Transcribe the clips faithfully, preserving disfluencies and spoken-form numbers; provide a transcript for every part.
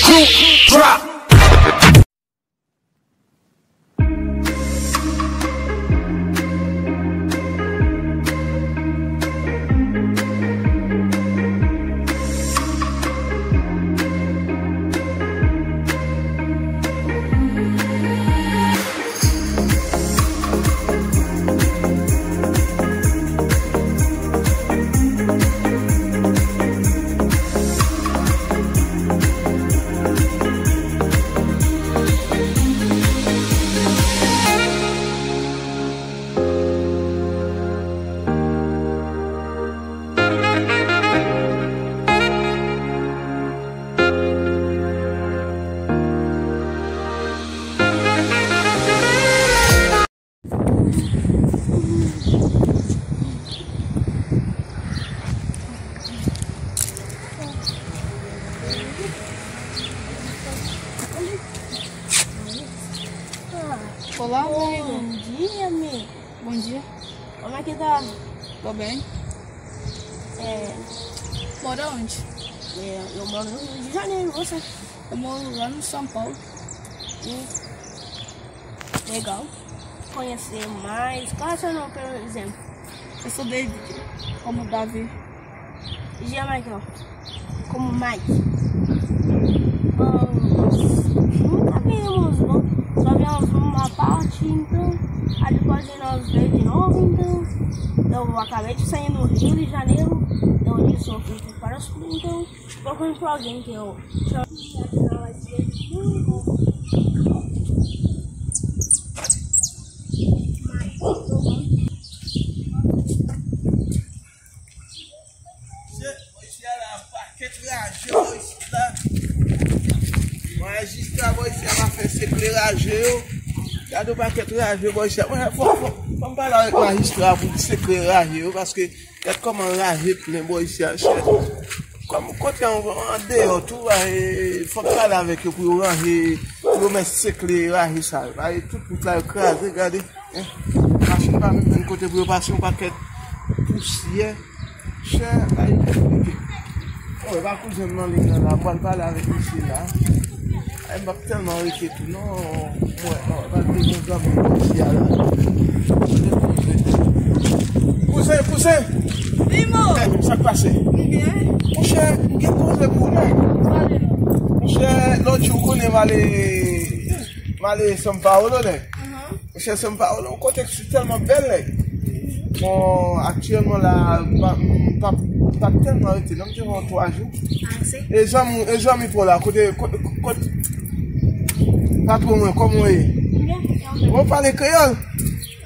Drop. Olá, amigo. Bom dia, amigo. Bom dia. Como é que tá? Tô bem. É. Mora onde? É, eu moro no Rio de Janeiro, você? Eu moro lá no São Paulo. Hum. Legal. Conhecer mais. Qual é o seu nome, por exemplo? Eu sou David, como Davi. E a Michael? Como Mike? Ah, nós nunca viemos, não. Só viemos uma parte, então. Aí depois nós veio de novo, então. Eu acabei de sair no Rio de Janeiro. Eu disse, eu fui para o Sul, então. Procurando por alguém que eu chamo. Mesye, bò isi a la, pakèt raje bò isi la. Majistra bò isi a pa fè sekle raje yo. Gade yon pakèt raje bò isi a. Mwen, fò, fò, fò m pale avèk majistra pou sekle raje yo, paske gad kòman raje plen bò isi a, chè. Kòm kote an, andeyò tou, e, fò m pale avèk yo pou yo ranje, pou yo mèt sekle raje sa yo. Gade tout wout la yo kraze, gade. Hein? Machin pa menm jwenn kote pou yo pase, yon pakèt pousyè. Chè, ay, konplike. Oh, e pa kouzen m nan liy nan la, m pral pale avèk misye la. Ay, m p ap tèlman rete tou, non. Mwen, non, e pa te gen zanmi m isi a la. Kouzen, kouzen! Wi, mo! Eh, sa k pase? M byen. Monchè, m gen koze pou ou, non. Pale non. Monchè, lòt jou, ou konnen m ale, m ale São Paulo, non? Ahan. Monchè, São Paulo, yon kote ki tèlman bèl, nèg. Bon, aktyèlman la, m pa, m pa, m pa tèlman rete, non, m te fè yon twa jou. Ah, se? E zanmi, e zanmi pa w la, kote, kote, kote, patwon mwen, kòman w ye? Byen, byen. Bon, w pale kreyòl?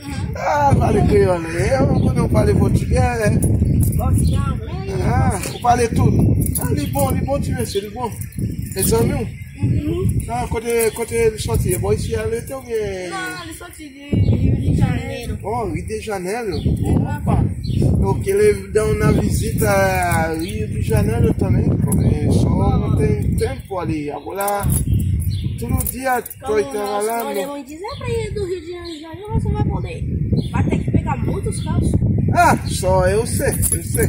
Ahan. Ah, pale kreyòl, e, m konnen w pale pòtigè, e. Pòtigè, anglè, ah, ou pale tout. Ah, li bon, li bon, ti mesye, li bon. E zanmi w? Mhm. Ah, kote, kote li sòti? E bò isi a li rete oubyen? Non, li sòti de Rio de Janeiro. Oh, Rio de Janeiro. Opa. Ok, le dá uma visita a Rio de Janeiro também. Começou ontem tempo ali. Agora, todo dia tô trabalhando. Como nós podemos dizer pra ir do Rio de Janeiro, você vai poder. Vai ter que pegar muitos carros. Ah, só eu sei, eu sei.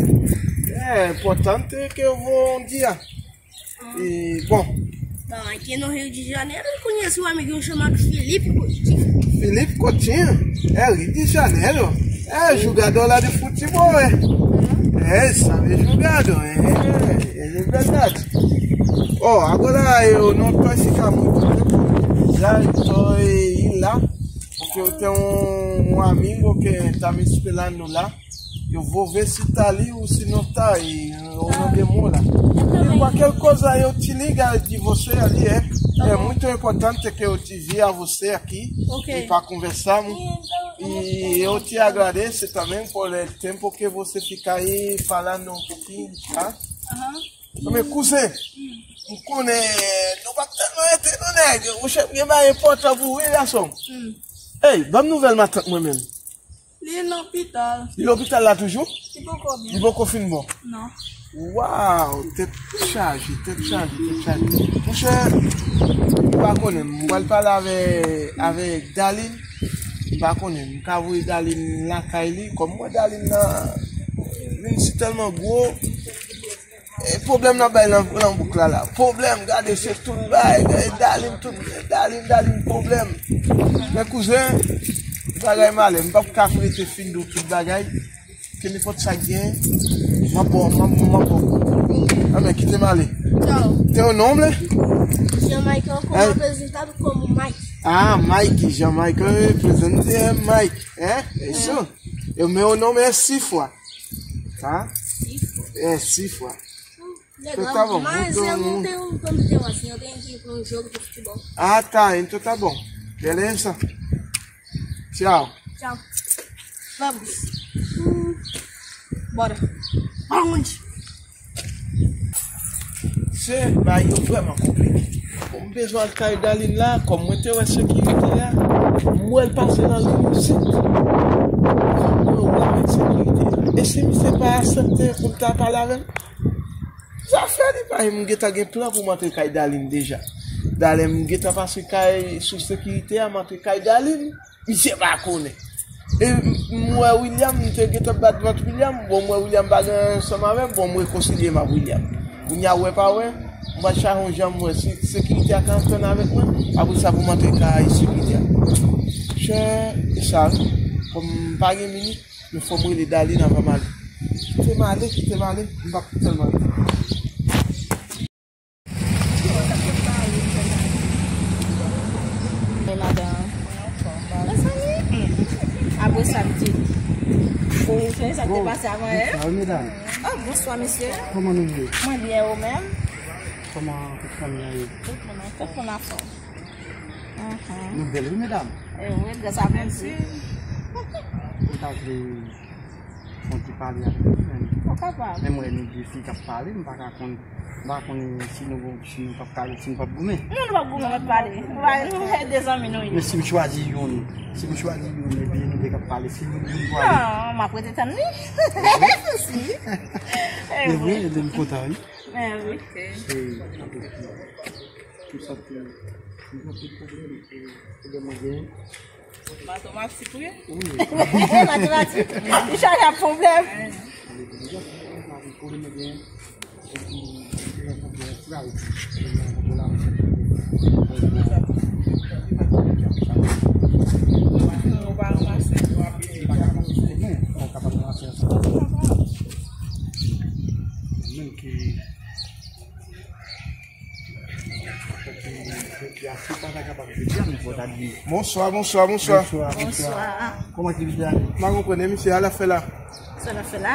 É importante que eu vou um dia. E, bon. Bon, aqui no Rio de Janeiro eu conheci um amiguinho chamado Felipe Coutinho. Felipe Coutinho? É Rio de Janeiro? É jogador lá de futebol, é? É, sabe jogador, é, é, é verdade. Ó, agora eu não tô ficar muito tempo, já tô aí lá, porque eu tenho um, um amigo que tá me esperando lá. Eu vou ver se tá ali ou se não tá aí, ou não demora. E qualquer coisa eu te liga de você ali, é. É muito importante que eu te via você aqui e para conversarmos. E eu te agradeço também por o tempo que você fica aí falando um pouquinho, tá? Aham. Men kouzen, m konnen nou p ap tèlman rete non nèg. Monchè, m gen bagay enpòtan pou ou wi gason. Ey, ban m nouvèl matant mwen menm. Li lopital. Li lopital la toujou? Li poko byen. Li poko fin bon? Non. Waw, tèt chaje, tèt chaje, tèt chaje. Monchè, m pa konnen, m pral pale avè, avèk Darline. M pa konnen, m ka voye Darline lakay li. Kòm mwen Darline nan, li si tèlman gwo. E pwoblèm nan bay nan, nan bouk la la. Pwoblèm, gade se tout bay, gade Darline, tout, Darline, Darline, pwoblèm. Men kouzen, bagay malè, m p ap ka rete fin di w tout bagay. Ke nenpòt sa k gen, m ap ba w, m ap, m ap ba w. Anben, kite m ale. Tchao. Teu nome? Jean Michael, como apresentado como Mike. Ah, Mike, Jean Michael, representa Mike, é? É isso? O meu nome é Cifua, tá? Cifua. É, Cifua. Legal, então tá bom, mas então eu não tenho como ter assim, eu tenho que ir para um jogo de futebol. Ah, tá, então tá bom. Beleza? Tchau. Tchau. Vamos. Hum. Bora. Aonde? Se bagay yo vrèman konplike. Bon, m bezwen al kay Darline la, kòm mwen te wè sekirite a, m wè l pase nan limousin. Mwen wè avèk sekirite a. E si misye pa aksepte pou l ta pale avè m? Zafè li pa, m gentan gen plan pou m antre kay Darline deja. Dayè m gentan pase kay sou sekirite a, m antre kay Darline. Misye pa konnen. E m wè William, m te gentan bat vant William. Bon, m wè William pa gen ansanm avè m. Bon, m rekonsilye m ak William. Kounye a, wè pa wè, m pral chache yon jan m wè si sekirite a ka antann avèk mwen. Apre sa, pou m antre kay sekirite a. Chè, e sa, kòm m pa gen minit, men fò m rele Darline anvan m ale. Kite m ale, kite m ale, m p ap tèlman rete. Mwen madan. Mezanmi. Apre sa, m di, ou konnen sa k te pase avan yè? Bonswa, medam. Oh, bonswa, mesye. Kòman nou ye? Mwen byen, ou menm? Kòman tout fanmi an ye? Tout moun, tout moun anfòm. Mhm. Nou bèl, wi, medam. Eh, wi, gras a Bondye. Mwen ta vle fè yon ti pale avèk nou, men. Ou kapab. Men mwen, nou de fi k ap pale, m pa ka konn, m pa konnen si nou, si nou p ap pale, si nou p ap goumen. Non, nou p ap goumen, nou p ap pale. Nou pa, nou se de zanmi nou ye. Men si m chwazi youn, si m chwazi youn, epi nou de k ap pale, si youn, youn pwale. Non, m ap rete tann li. Si. Se vre, e de m kontan, wi. Men wi. Se, anpil, anpil. Tout sa te, tout sa te pwoblèm, e, pwoblèm mwen genyen. Matematik, wi. Wi. Matematik. Li chaje ak pwoblèm. Pwoblèm mwen genyen. Epi, pwoblèm mwen genyen, se la, epi, pwoblèm mwen genyen, se la. Ou pa ranmase, ou ap peye. Ou kapab ranmase ansanm. Menm ki Bonswa, bonswa, bonswa. Bonswa, bonswa. Kòman aktivite a ye? M pa konprann, e misye, sa l ap fè la? Sa l ap fè la?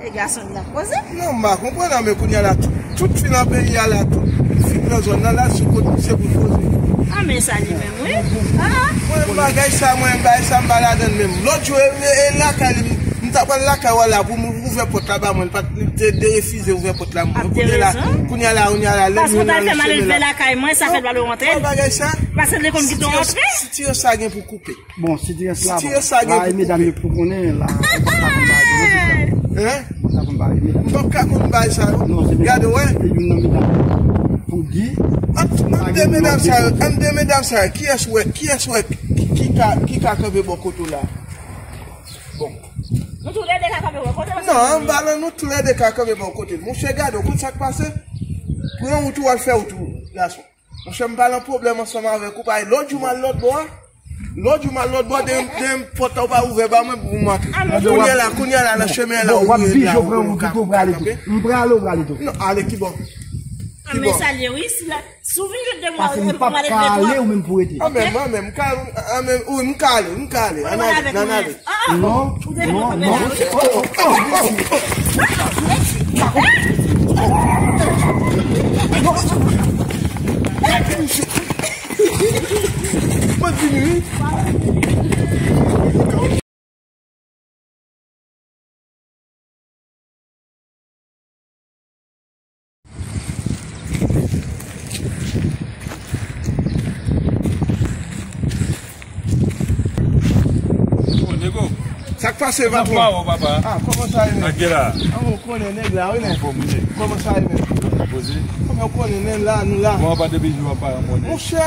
E gason li ap koze? Non, m pa konprann, men kounye a la, tout, tout fi nan peyi a la, tout fi nan zòn nan la, sou kot misye pou l poze. Ah, men sa li menm, wi. Mwen, bagay sa, mwen, bagay sa, m pa ladann menm. Lòt jou, e, e, e lakay li, m t ap pral lakay ou a la, pou m ouvè pòt la ba mwen, li pa t, li te derefize ouvè pòt la, mwen. Kounye a la, kounye a la, kounye a la, lè m vin nan chemen la. Paske w ta fè mal elve lakay mwen, sa fè l pa vle rantre. Bagay sa. Paske l te konn kite w rantre. Sitirans sa gen pou koupe. Bon, sitirans la, bon. Sitirans sa gen pou koupe. La, e medam yo pou konnen, la, ou p ap ka konn bagay yo, non, tout sa. Hein? Ou p ap ka konn bagay yo, medam. M p ap ka konn bagay sa yo. Non, se medam. Gade, wè. Se youn nan medam pou di. Ant, ant de medam sa yo, ant de medam sa yo, kiyès wè, kiyès wè ki, ki ka, ki ka kanpe bò kote w la? Bon. Nou toulède ka kanpe bò kote l. Non, m pa nan nou toulède ka kanpe bò kote l. Monchè, gade, ou konn sa k pase? Pran wout ou, al fè wout ou, gason. Monchè, m pa nan pwoblèm ansanm avèk ou, paske lòt jou m al lòt bò a. Lòt jou m al lòt bò, de, de pòt la ou pa ouvè ba mwen pou m antre. Kounye a la, kounye a la, nan chemen an la, ou rele la, ou ka kanpe. M prale, ou prale tou. Non, ale ki bò? Ki bò? Men sa l ye, wi, si la. Si w vin jwenn de mwa, ou prale de mwa. Paske m p ap ka ale, ou menm pou rete. Ah, men mwen menm, m ka, ah, men, wi, m ka ale, m ka ale. Ann ale, ann ale. Non, non, non. Mwen vini, wi. Bon, nego. Sa k pase, patwon? Nan pa wè, papa. Ah, kòman sa ye, men? Ak la. Ah, ou konnen nèg la, wi, men. Anfòm, wi. Kòman sa ye, men? Poze. Kòman ou konnen, men, la, nou la. Bon, pa depi jou a pa monnen. Monchè,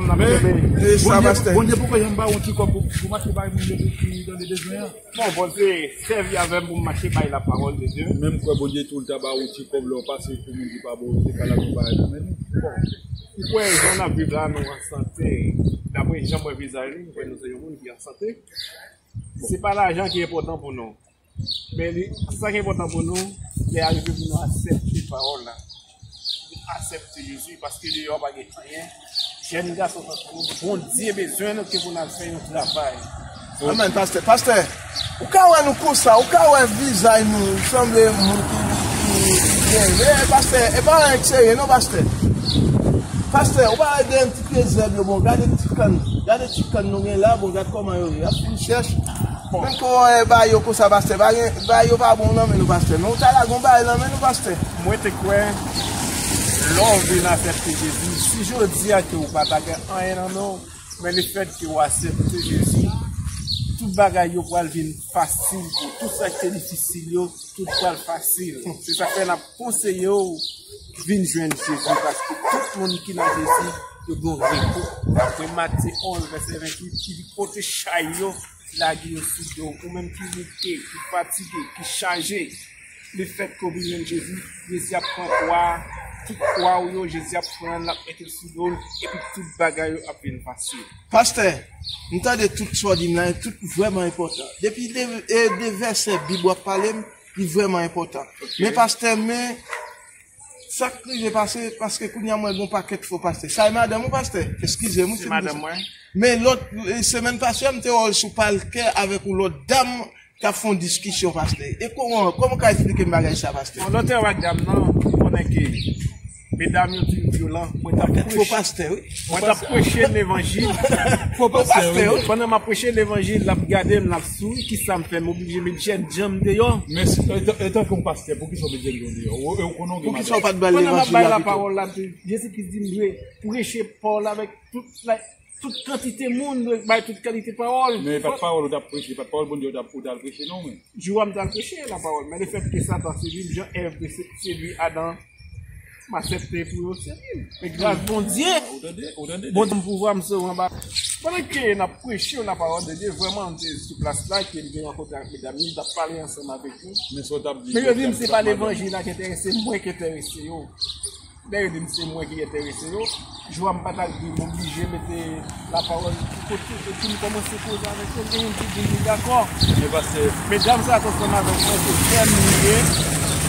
m nan. Men, kenbe. E sa, Bondye, pastè. Bondye poko janm ba w yon ti kòb pou, pou mache bay moun yo ki nan bezwen an. Bon, Bondye sèvi avè m pou m mache bay lapawòl de Dye. Menm kwè Bondye tou l ta ba w yon ti kòb lè w pase pou moun ki pa ba w, te ka la pou bagay nan men nou. Bon, ou kwè jan n ap viv la, nou an sante. Daprè jan m wè vizaj li, m kwè nou se yon moun ki an sante. Se pa lajan ki enpòtan pou nou. Men li, sa ki enpòtan pou nou, lè arive pou nou aksepte pawòl la. Aksepte Jezi, paske deyò pa gen anyen. Jèn gason tankou nou, Bondye bezwen nou ke pou n al fè yon travay. Amèn, pastè. Pastè, ou ka wè nou konsa, ou ka wè vizaj nou, ou sanble moun ki, ki, ki byen. Men, pastè, e pa anyen k serye, non, pastè. Pastè, ou pa wè de yon ti pye zèb yo, bon, gade ti kann, gade ti kann nou gen la, bon, gade kòman yo ye, y ap fin chèch. Bon. Menm ke w wè bagay yo konsa, pastè, bagay, bagay yo pa bon nan men nou, pastè. Men ou ta lage yon bagay nan men nou, pastè. Mwen te kwè, lè w vin aksepte Jezi, si jodi a ke ou pa ta gen anyen nan men w, men lefèt ke w aksepte Jezi, tout bagay yo pral vin fasil pou ou. Tout sa ki te difisil yo, tout pral fasil. Se sa k fè n ap konseye w vin jwenn Jezi, paske tout moun ki nan Jezi, yo gen repo. Daprè Matye onz, vèsè venntuit, ki di pote chay yo, lage yo sou do w. Ou menm ki bouke, ki fatige, ki chaje, lefèt ke w vin jwenn Jezi, Jezi ap pran kwa, tout kwa w yo, Jezi ap pran l, l ap mete l sou do l, epi tout bagay yo ap vin fasil. Pastè, m tande tout sa w di m la, e tout vrèman enpòtan. Depi de, e de vèsè Bib w ap pale m, li vrèman enpòtan. Ok. Men pastè, men sa k rive pase, paske kounye a mwen gen yon pakèt fo pastè. Sa e madanm ou, pastè? Eskize m, wi, si m di sa. Se madanm mwen. Men lòt, e, semèn pase a, m te wè w sou palkè avèk yon lòt dam k ap fè yon diskisyon, pastè. E kòman, kòman w ka eksplike m bagay sa, pastè? Bon, lòt dam nan, ou konnen ke medam yo toujou vyolan. Mwen t ap preche. Fo pastè, wi. Mwen t ap preche levanjil. Fo pastè, wi. Pandan m ap preche levanjil, l ap gade m, l ap souri. Kisa m fè? M oblije met jèn jan m deyò. Men si, etan, etan ke yon pastè, poukisa w met jèn jan w deyò? Ou, ou konnen w gen madanm. Poukisa w pa t ba l levanjil la pito? Pandan m ap bay lapawòl la, Jezi Kris di m dwe preche pawòl la avèk tout la, tout kantite moun, dwe bay tout kalite pawòl. Men e pa t pawòl ou t ap preche, e pa t pawòl Bondye ou t ap, ou t al preche, non, men. Jou a m t al preche lapawòl, men lefèt ke Satan sedui m, jan Èv te se-, sedui Adan, m aksepte pou yo sedui m. Men gras Bondye, ou tande, ou tande, Bondye ban m pouvwa, m sove anba. Pandan ke n ap preche lapawòl de Dye, vrèman, m te sou plas la, ke m te rankontre ak medam yo, m t ap pale ansanm avèk yo. Men sa w t ap di, men yo di m se pa levanjil la ki enterese m, mwen ki enterese yo. Lè yo di m se mwen ki enterese yo, jou a m pa t al di, m oblije mete lapawòl sou kote, epi m kòmanse koze avèk yo, gen youn ki di m li dakò. Men pastè. Medam sa t ansanm avèk mwen, se sè m li ye,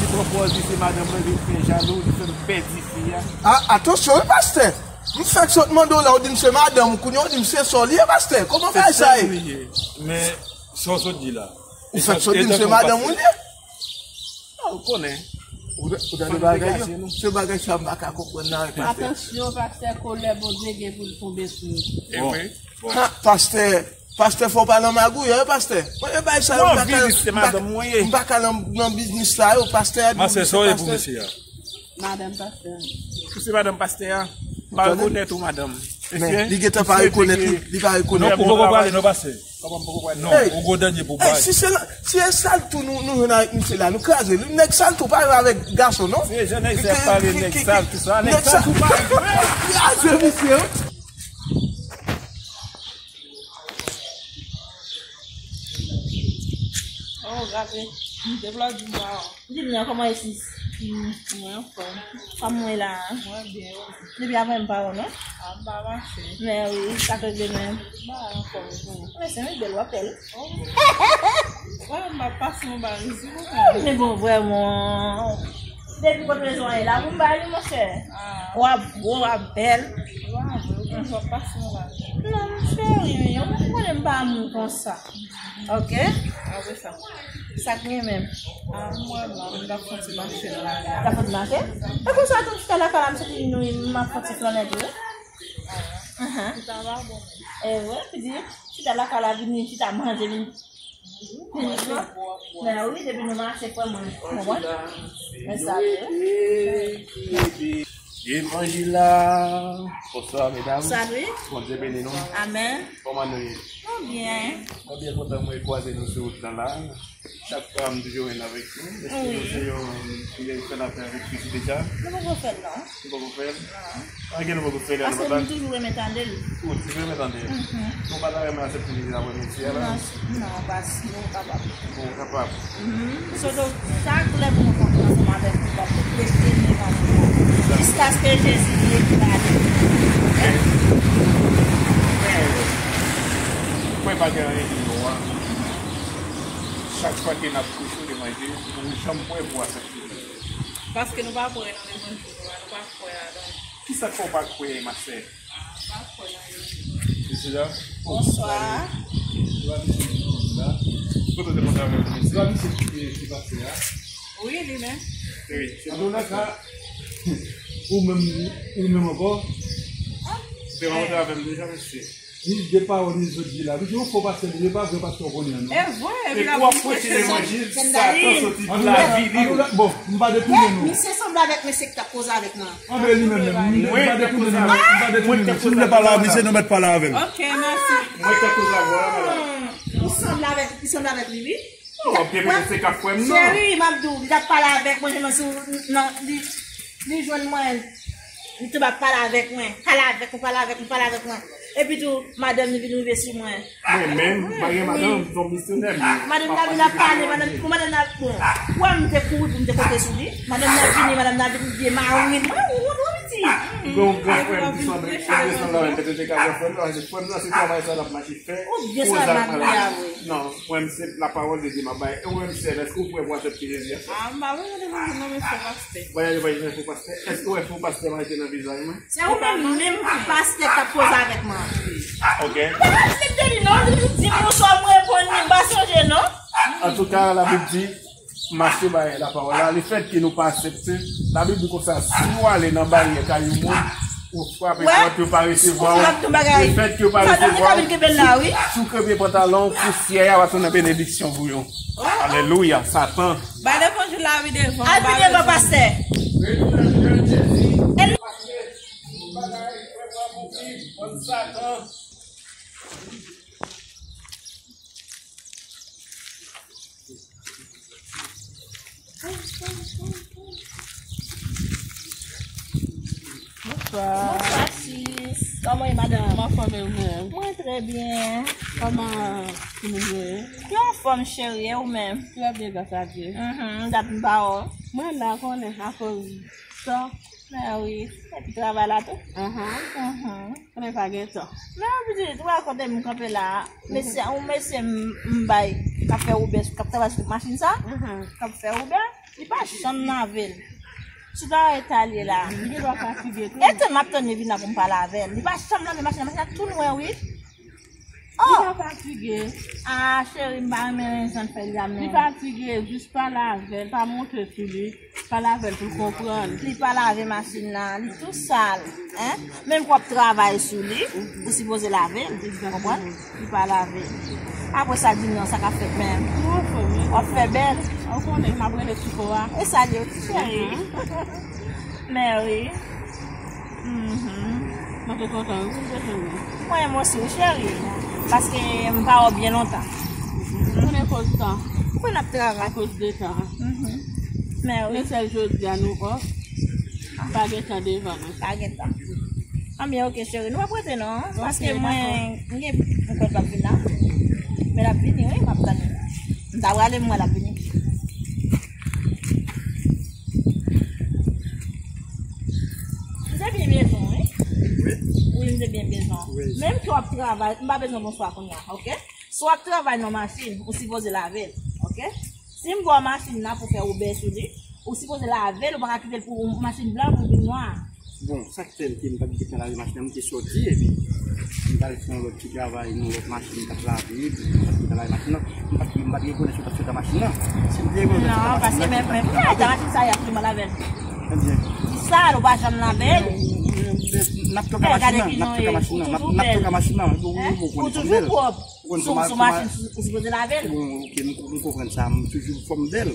li pran pòz li se madanm mwen, li vin fè jalou, li fè m pèdi fi a. A, atansyon wi, pastè! M fèk sot mande w la, ou di m se madanm ou, kounye a ou di m se sè w li ye, pastè! Kòman bagay sa ye? Se sè m li ye. Men, sa w sot di la. Ou fèk sot di m se madanm ou li ye? A, ou konnen. Ou, ou tande bagay yo? Se bagay sa m pa ka konprann nan, pastè. Atansyon, pastè, kolè Bondye gen pou l tonbe sou ou. Bon, bon. Ha, pastè, pastè, fò w pa nan magouy, wi, pastè. Mwen, e bagay sa yo, m pa ka, m pa ka nan, nan biznis sa yo, pastè a di m se pastè. Madanm pastè. Ou se madanm pastè a? M pa rekonèt ou, madanm. Men, li gentan pa rekonèt li, li pa rekonèt li. Non, ou poko prale non, pastè. Kòman m poko prale? Non, ou gwo dènye pou bay. Si se la, si e saltou nou, nou jwenn avèk misye la, nou kraze li. Nèg saltou pa jwe avèk gason, non. Se jan nèg sa ap pale, nèg saltou sa, nèg saltou pa jwe. Kraze misye, wi. Rape, depi lè w di m pa wè w. Di m non, kòman ye sis? Hmm, mwen anfòm. Kòman w ye la a? Mwen byen, wi. Depi apre m pa wè w non. A, m pa mache. Men wi, sa k regle menm? M pa anfòm tou. Men se yon bèl w ap bèl. Oh. Wè, m ap pase yon bal isi pou mwen. Men bon, vrèman. Depi kote rezon an ye la, pou m ba li, monchè. Ah. W ap gwo, w ap bèl. Wa, w ap pase yon bal. Non, cheri, ou konnen m pa moun konsa. Ok? Apre sa. Sa k gen menm? Ah, mwen, mwen, m t ap fè yon ti mache nan lari a. T ap fè yon ti mache? E konsa tou, chita lakay la, m santi nou, m ap fè yon ti flannen tou, wi. Ah. Ahan. Chita pa bon. E vre, pitit, chita lakay la, vini, chita manje, vini. Vini, non? Men wi, depi nou mache, frè mwen, konprann? Men sa, wi. Evanjil la. Bonswa, medam. Salut. Bondye beni nou. Amèn. Kòman nou ye? Nou byen. Mwen byen kontan mwen kwaze nou sou wout lan la. Chak fwa m toujou renmen avèk nou. Èske nou se yon ki fè lapè avèk Kris deja? Nou poko fè l, non. Nou poko fè l? Non. Anyen nou poko fè l, paske nou toujou renmen tande l. Ou toujou renmen tande l? Mhm. Nou pa ta renmen aksepte li apre mesi a la? Non, non, pas, nou kapab. Bon, kapab. Mhm. Soto, chak lè pou nou kontre ansanm avèk nou, w ap rete menm avèk nou. Jiskaske Jezi vini pou l ale. Men, men, mwen pa gen anyen ki nou a. Chak fwa ke n ap preche levanjil, nou janm kwè pou aksepte li. Paske nou pa kwè nan levanjil nou a, nou pa kwè ladan l. Kisa k fè w pa kwè, ma sè? Mesye la. Bonswa. Kote w te kontre avèk mesye? Wi, li menm. Wi. An tou ka, ou menm, ou menm ankò? Ou te kontre avè m deja, mesye. Ni de pawòl ni zòt di la. Li di yon fo pastè li ye, pa vre pastè w konnen an non. E vre, epi l ap preche levanjil, Satan soti pou lavi li. Bon, m pa detounen non. Misye sanble avèk mesye k t ap koze avèk mwen. Anben li menm menm, m pa detounen non, m pa detounen non. Si nou vle pale avè misye, nou mèt pale avè l. Ok, mèsi. Mwen tankou zavwa la, madam. Ou sanble avèk, li sanble avèk li, wi. Oh, ok, men se ka frè m non. Cheri, m ap di w, li t ap pale avèk mwen, sèlman sou, nan, li, li jwenn mwen, li tonbe ap pale avèk mwen, pale avèk mwen, pale avèk mwen, pale avèk mwen. Epi tou, madanm li vin rive sou mwen. Mwen menm, m pa gen madanm, m se yon misyonè, men madanm nan vin ap pale, madanm, pou madanm nan, bon, wè m te kouri pou m te kote sou li. Madanm nan vini, madanm nan vin byen mari m. Mwen, ou wont, ou piti. Gen yon gran frè m ki sanble, ki sanble avè m, mwen te ka wè frè m nan, se frè m nan, se travay sa l ap mache fè. Ou byen sa, madanm nan, wi. Non, frè m, se lapawòl de Dye m ap bay. E ou menm, sè, èske ou prè pou aksepte Jezi a? Ah, m pa bezwen de Jezi, non, mesye pastè. Voyage, voyage, fo pastè. Èske ou wè fo pastè m rete nan vizaj mwen? Se ou menm, menm pastè k t ap koze avèk mwen. Ok. M pa ka aksepte li non, li di m yon sa m reponn li, m pa sonje non. Antouka, Labib di, mache bay lapawòl la, lefètke nou pa aksepte, Labib di konsa, si w ale nan baryè kay yon moun, ou frape pòt, yo pa resevwa w, lefètke yo pa resevwa w, si, si w kenbe pantalon w, pousyè a va tounen benediksyon pou yo. Alelouya, Satan. Bay levanjil la wi devan. Al pi devan, pastè. Bonswa. Bonswa, sis. Kòman w ye, madanm? M anfòm, e ou menm? Mwen trè byen. Kòman timoun yo ye? Yo anfòm, cheri, e ou menm? Trè byen, gras a Dye. Mhm, dat m pa wè w. Mwen la, konnen, akoz tan. Mèsi. Epi travay la tou? Ahan. Mhm. Konnen pa gen tan. Men pitit, ou wè kote m kanpe la a. Mesye, yon mesye m, m bay, k ap fè Uber, k ap travay sou machin sa, mhm, k ap fè Uber, li pa janm lave l. Sou travay ta l ye la. Li gendwa fatige tou. E tann m ap tann li vin la pou m pale avè l. Li pa janm lave machin nan, machin nan tou nwè, wi. Oh! Li pa fatige. Ah, cheri, m pa renmen jan l fè li a menm. Li fatige, jis pale avè l, pa monte sou li. Pale avè l pou l konprann. Li pa lave machin nan, li tou sal, en? Menm pou w ap travay sou li, ou sipoze lave l, konprann? Li pa lave l. Apre sa, di m non, sa k ap fèt menm? Mwen fè menm. W ap fè bèl. Ou konnen, m ap rele sou kò a. E sa l ye, wi, cheri. Mèsi. Mhm. Mwen te kontan wi pou m te jwenn ou. Mwen menm osi wi, cheri. Paske m pa wè w byen lontan. Konnen koz tan. Mwen ap travay. Akoz de tan. Mhm. Men wi. Men sèl jodi a nou off. Pa gen tan devan nou. Pa gen tan. Anben, ok, cheri. Nou ap rete non. Ok, paske mwen, dakò. M gen yon kòd p ap vin la. Men l ap vini, wi, m ap tann li. Sa prale, m wè l ap vini. M te byen bezwen, wi. Wi? Wi, m te byen bezwen. Wi. Menm ke w ap travay, m pa bezwen bonswa kounye a, oke? Si w ap travay nan machin, ou sipoze lave l, oke? Si m ba w machin nan pou fè woubè sou li, ou sipoze lave l, ou pa ka kite l pou machin blan pou l vin nwa. Bon, sa k fè m te, m pa t gentan lave machin nan, m te sòti, epi m t al fè yon lòt ti travay nan lòt machin, m t ap lave, epi m pa t gentan lave machin nan. M pa t, m pa t rekonèt si w t ap sot nan machin nan. Si m te rekonèt si w t ap sot nan machin nan, men, men, men, machin sa y ap li, m lave l. Ebyen. Di sa, nou pa janm lave l. N ap toka machin nan, n ap toka machin nan, n ap toka machin nan, ou toujou pwòp. Sou, sou machin, ou sipoze lave l. Bon, ok, m, m konprann sa, m toujou fò m bèl.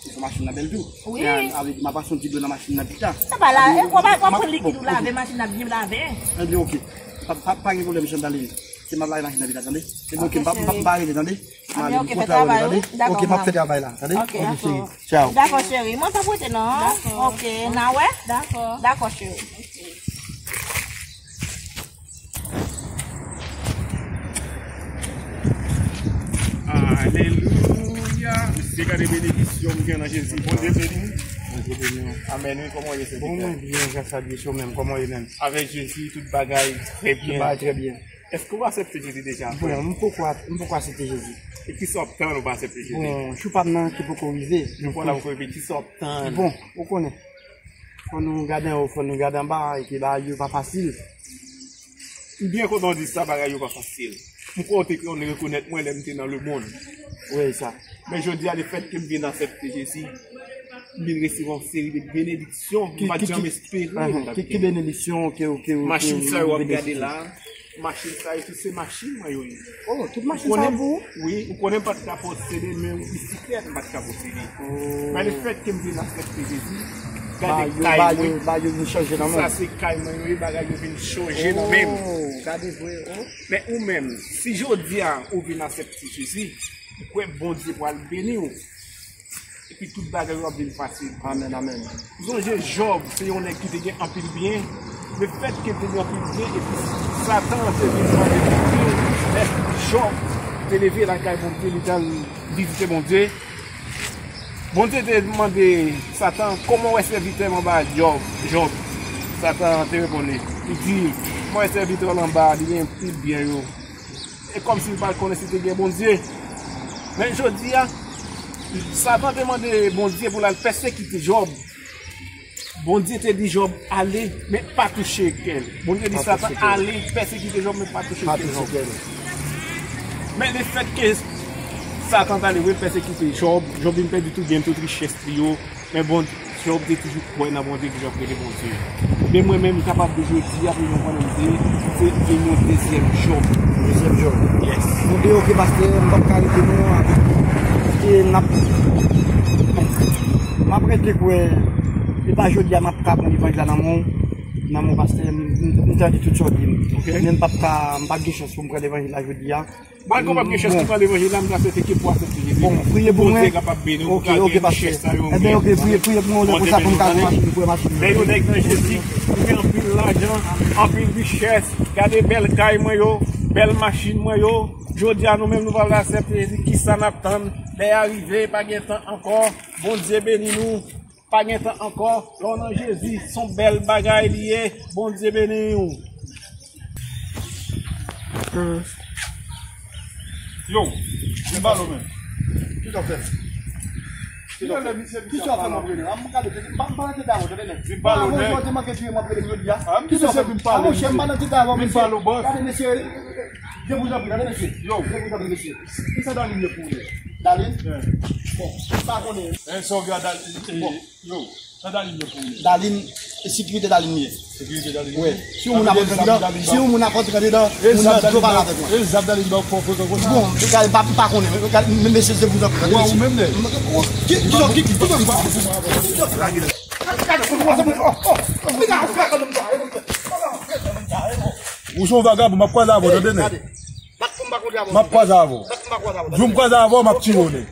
Fò machin nan bèl tou. Wi. Men, avèk, m ap pase yon ti dlo nan machin nan pita. Sa pa la, e, w ap, w ap pran likid ou lave, machin nan byen lave. Ebyen, ok. Pa, pa, pa gen pwoblèm, Chandaline. Se m ap lave machin nan pita, tande? Ebyen, ok, m pa, m pa, m pa rele, tande? M ale, m kontan wè nou, tande? Ok, m ap fè travay la, tande? Ok, cheri. Tchao. Dakò, cheri. Mwen pa pote non. Dakò. Ok, n a wè? Dakò. Dakò, cheri. Alelouya. Mesye, gade benediksyon m gen nan Jezi. Bondye beni w. Bondye beni w. Amèn, wi, kòman w ye, sèvitè? Bon, mwen byen, gras a Dye, se w menm, kòman w ye menm? Avèk Jezi, tout bagay trè byen. Tout bagay trè byen. Èske w aksepte Jezi deja? Bon, m poko, m poko aksepte Jezi. E kisa w ap tann ou pa aksepte Jezi? Bon, jou pa m nan ki poko rive. Jou pa w la poko rive, kisa w ap tann? Bon, ou konnen. Fò nou gade anwo, fò nou gade anba, e ke bagay yo pa fasil. M byen kontan w di sa, bagay yo pa fasil. M kwè w te konn rekonèt mwen lè m te nan lemonn. Wi, sa. Men jodi a, lefètke m vin aksepte Jezi, m vin resevwa yon seri de benediksyon m pa t janm espere m t ap genyen. Ki benediksyon ke, ke, machin sa yo w ap gade la, machin sa yo tout se machin mwen yo ye. Oh, tout machin sa yo pou ou? Wi, ou konnen m pa t ka posede menm bisiklèt, m pa t ka posede. Oh. Men lefètke m vin aksepte Jezi, gade kay mwen. Bagay yo vin chanje nan men w. Sa se kay mwen yo ye, bagay yo vin chanje nan men m. Oh, gade vre, oh. Men ou menm, si jodi a ou vin aksepte Jezi, ou kwè Bondye pral beni w. Epi tout bagay yo ap vin fasil. Amèn, amèn. Ou sonje Jòb, se yon nèg ki te gen anpil byen. Lefètke l te gen anpil byen, epi Satan te vin mande Bondye, lè Jòb te leve lakay Bondye, li t al vizite Bondye. Bondye te mande Satan, "Kòman w wè sèvitè m anba a, Jòb?" Jòb. Satan te reponn li. Li di, "Mwen wè sèvitè w la anba a, li gen anpil byen yo." E kòmsi li pa t konnen si te gen Bondye. Men jodi a, Satan te mande Bondye pou l al pèsekite Jòb. Bondye te di Jòb, "Ale, men pa touche kè l." Bondye di Satan, "Ale, pèsekite Jòb, men pa touche kè Jòb." Men lefètke Satan t ale, wi, l pèsekite Jòb, Jòb vin pèdi tout byen l, tout richès li yo. Men bon, Jòb te toujou kwè nan Bondye, Jòb rele Bondye. Men mwen menm, m kapab di jodi a, pou mwen konnen m te, se vin yon dezyèm Jòb. Dezyèm Jòb. Yes. Nou te, ok, pastè, m p ap ka rete non, paske n ap, m ap rete kwè, e pa jodi a m ap ka pran levanjil la nan men w, nan men w pastè, m, m, m tande tout sa w di m. Ok. Men m p ap ka, m p ap gen chans pou m pran levanjil la jodi a. Malgre w p ap gen chans pou pran levanjil la, m ta swete ke pou w aksepte Jezi. Bon, priye pou mwen. Bondye kapab beni w pou gade richès sa yo. Ebyen, ok, priye, priye pou mwen, konsa pou m ka gen machin, pou machin. Men yon nèg nan Jezi, ki gen anpil lajan, anpil richès, gade bèl kay mwen yo, bèl machin mwen yo. Jodi a, nou menm, nou pa vle aksepte Jezi, kisa n ap tann? Lè a rive, pa gen tan ankò. Bondye beni nou. Pa gen tan ankò, lè w nan Jezi, se yon bèl bagay li ye. Bondye beni w. Yo, vin pale w menm. Kisa w fè? Kisa w fè? Kisa w fè m ap rele? M pa rete dayò, tande nèg. Vin pale w nèg. Ou te manke tiye m ap rele m jodi a. Kisa w fè? Vin pale w, mesye. Vin pale w, bòs. Gade mesye. Devouzampri, tande mesye. Yo. Devouzampri, mesye. Kisa Dalin ye pou ou? Dalin? Bon, m pa konnen. Bon. Yo, sa Dalin ye pou ou menm? Dalin, e sekirite Dalin ye. Sekirite Dalin ye? Wi. Si yon moun ap rantre andedan, si yon moun ap rantre andedan, moun nan dlo pale avèk mwen. E zam Dalin ba w fò frekans konsa? Bon, gade, m pa, m pa konnen. Gade, men mesye, se devouzampri, tande mesye. Ou menm, nèg. Ki, ki, ki, ki, ki, ki, ou se yon vagabon, m ap kwaze avè w, tande, nèg. M ap kwaze avè w. Jou m kwaze avè w, m ap tire w, nèg.